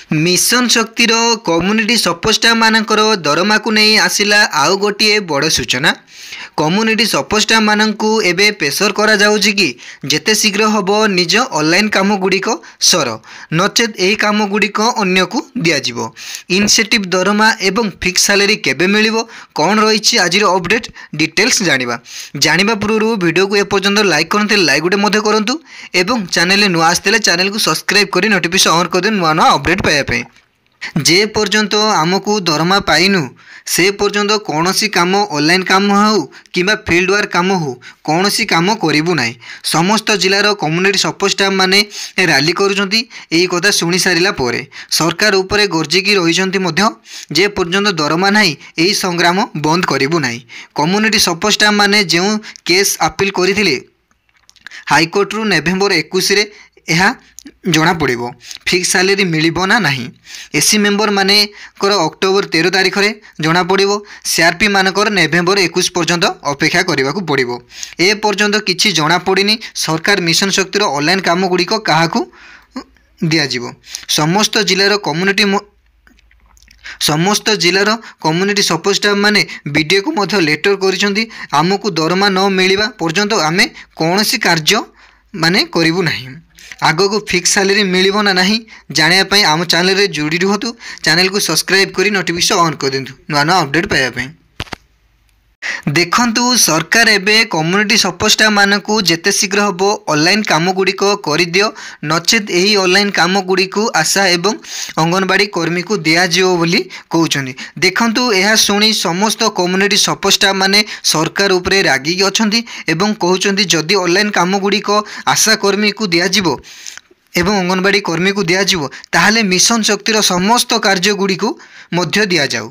Mission ଶକ୍ତିର community support ଷ୍ଟାଫ୍ମାନଙ୍କର ଦରମାକୁ ନେଇ ଆସିଲା ଆଉ ଗୋଟିଏ ବଡ଼ ସୂଚନା। କମ୍ୟୁନିଟି ସପୋର୍ଟ ଷ୍ଟାଫ୍ମାନଙ୍କୁ ଏବେ ପ୍ରେସର କରାଯାଉଛି କି ଯେତେ ଶୀଘ୍ର ହେବ ନିଜ ଅନଲାଇନ୍ କାମ ଗୁଡ଼ିକ ସର, ନଚେତ୍ ଏହି କାମ ଗୁଡ଼ିକ ଅନ୍ୟକୁ ଦିଆଯିବ। ଇନସେଣ୍ଟିଭ୍ ଦରମା ଏବଂ ଫିକ୍ସ ସାଲେରୀ କେବେ ମିଳିବ, କ'ଣ ରହିଛି ଆଜିର ଅପଡ଼େଟ୍ ଡିଟେଲ୍ସ ଜାଣିବା। ଜାଣିବା ପୂର୍ବରୁ ଭିଡ଼ିଓକୁ ଏପର୍ଯ୍ୟନ୍ତ ଲାଇକ୍ କରିନଥିଲେ ଲାଇକ୍ ଗୋଟେ ମଧ୍ୟ କରନ୍ତୁ ଏବଂ ଚ୍ୟାନେଲରେ ନୂଆ ଆସିଥିଲେ ଚ୍ୟାନେଲକୁ ସବସ୍କ୍ରାଇବ୍ କରି ନୋଟିଫିକେସନ୍ ଅନ୍ କରିଦିଅନ୍ତୁ ନୂଆ ନୂଆ ଅପଡ଼େଟ୍ ପାଇବା ପାଇଁ। ଯେ ପର୍ଯ୍ୟନ୍ତ ଆମକୁ ଦରମା ପାଇନୁ, ସେ ପର୍ଯ୍ୟନ୍ତ କୌଣସି କାମ, ଅନଲାଇନ୍ କାମ ହେଉ କିମ୍ବା ଫିଲ୍ଡ ୱାର୍କ କାମ ହେଉ, କୌଣସି କାମ କରିବୁ ନାହିଁ। ସମସ୍ତ ଜିଲ୍ଲାର କମ୍ୟୁନିଟି ସପୋର୍ଟ ଷ୍ଟାଫ୍ ମାନେ ରାଲି କରୁଛନ୍ତି। ଏହି କଥା ଶୁଣି ସାରିଲା ପରେ ସରକାର ଉପରେ ଗର୍ଜିକି ରହିଛନ୍ତି ମଧ୍ୟ, ଯେ ପର୍ଯ୍ୟନ୍ତ ଦରମା ନାହିଁ ଏହି ସଂଗ୍ରାମ ବନ୍ଦ କରିବୁ ନାହିଁ। କମ୍ୟୁନିଟି ସପୋର୍ଟ ଷ୍ଟାଫ୍ ମାନେ ଯେଉଁ କେସ୍ ଆପିଲ୍ କରିଥିଲେ ହାଇକୋର୍ଟରୁ, ନଭେମ୍ବର 21ରେ ଏହା ଜଣାପଡ଼ିବ ଫିକ୍ସ ସାଲେରୀ ମିଳିବ ନା ନାହିଁ। ଏସି ମେମ୍ବର ମାନଙ୍କର ଅକ୍ଟୋବର 13 ତାରିଖରେ ଜଣାପଡ଼ିବ। ସିଆର୍ପି ମାନଙ୍କର ନଭେମ୍ବର 21 ପର୍ଯ୍ୟନ୍ତ ଅପେକ୍ଷା କରିବାକୁ ପଡ଼ିବ। ଏ ପର୍ଯ୍ୟନ୍ତ କିଛି ଜଣାପଡ଼ିନି ସରକାର ମିଶନ ଶକ୍ତିର ଅନଲାଇନ୍ କାମ ଗୁଡ଼ିକ କାହାକୁ ଦିଆଯିବ। ସମସ୍ତ ଜିଲ୍ଲାର କମ୍ୟୁନିଟି ସପୋର୍ଟ ଷ୍ଟାଫ୍ ମାନେ ବିଡ଼ିଓକୁ ମଧ୍ୟ ଲେଟର୍ କରିଛନ୍ତି, ଆମକୁ ଦରମା ନ ମିଳିବା ପର୍ଯ୍ୟନ୍ତ ଆମେ କୌଣସି କାର୍ଯ୍ୟ ମାନେ କରିବୁ ନାହିଁ। ଆଗକୁ ଫିକ୍ସ ସାଲେରୀ ମିଳିବ ନା ନାହିଁ ଜାଣିବା ପାଇଁ ଆମ ଚ୍ୟାନେଲରେ ଯୋଡ଼ି ରୁହନ୍ତୁ। ଚ୍ୟାନେଲକୁ ସବସ୍କ୍ରାଇବ୍ କରି ନୋଟିଫିକେସନ୍ ଅନ୍ କରିଦିଅନ୍ତୁ ନୂଆ ନୂଆ ଅପଡ଼େଟ୍ ପାଇବା ପାଇଁ। ଦେଖନ୍ତୁ, ସରକାର ଏବେ କମ୍ୟୁନିଟି ସପୋର୍ଟ ଷ୍ଟାଫ୍ମାନଙ୍କୁ ଯେତେ ଶୀଘ୍ର ହେବ ଅନଲାଇନ୍ କାମ ଗୁଡ଼ିକ କରିଦିଅ, ନଚେତ୍ ଏହି ଅନଲାଇନ୍ କାମ ଗୁଡ଼ିକୁ ଆଶା ଏବଂ ଅଙ୍ଗନବାଡ଼ି କର୍ମୀକୁ ଦିଆଯିବ ବୋଲି କହୁଛନ୍ତି। ଦେଖନ୍ତୁ, ଏହା ଶୁଣି ସମସ୍ତ କମ୍ୟୁନିଟି ସପୋର୍ଟ ଷ୍ଟାଫ୍ ମାନେ ସରକାର ଉପରେ ରାଗିକି ଅଛନ୍ତି ଏବଂ କହୁଛନ୍ତି, ଯଦି ଅନଲାଇନ୍ କାମ ଗୁଡ଼ିକ ଆଶା କର୍ମୀକୁ ଦିଆଯିବ ଏବଂ ଅଙ୍ଗନବାଡ଼ି କର୍ମୀକୁ ଦିଆଯିବ, ତାହେଲେ ମିଶନ ଶକ୍ତିର ସମସ୍ତ କାର୍ଯ୍ୟ ଗୁଡ଼ିକୁ ମଧ୍ୟ ଦିଆଯାଉ।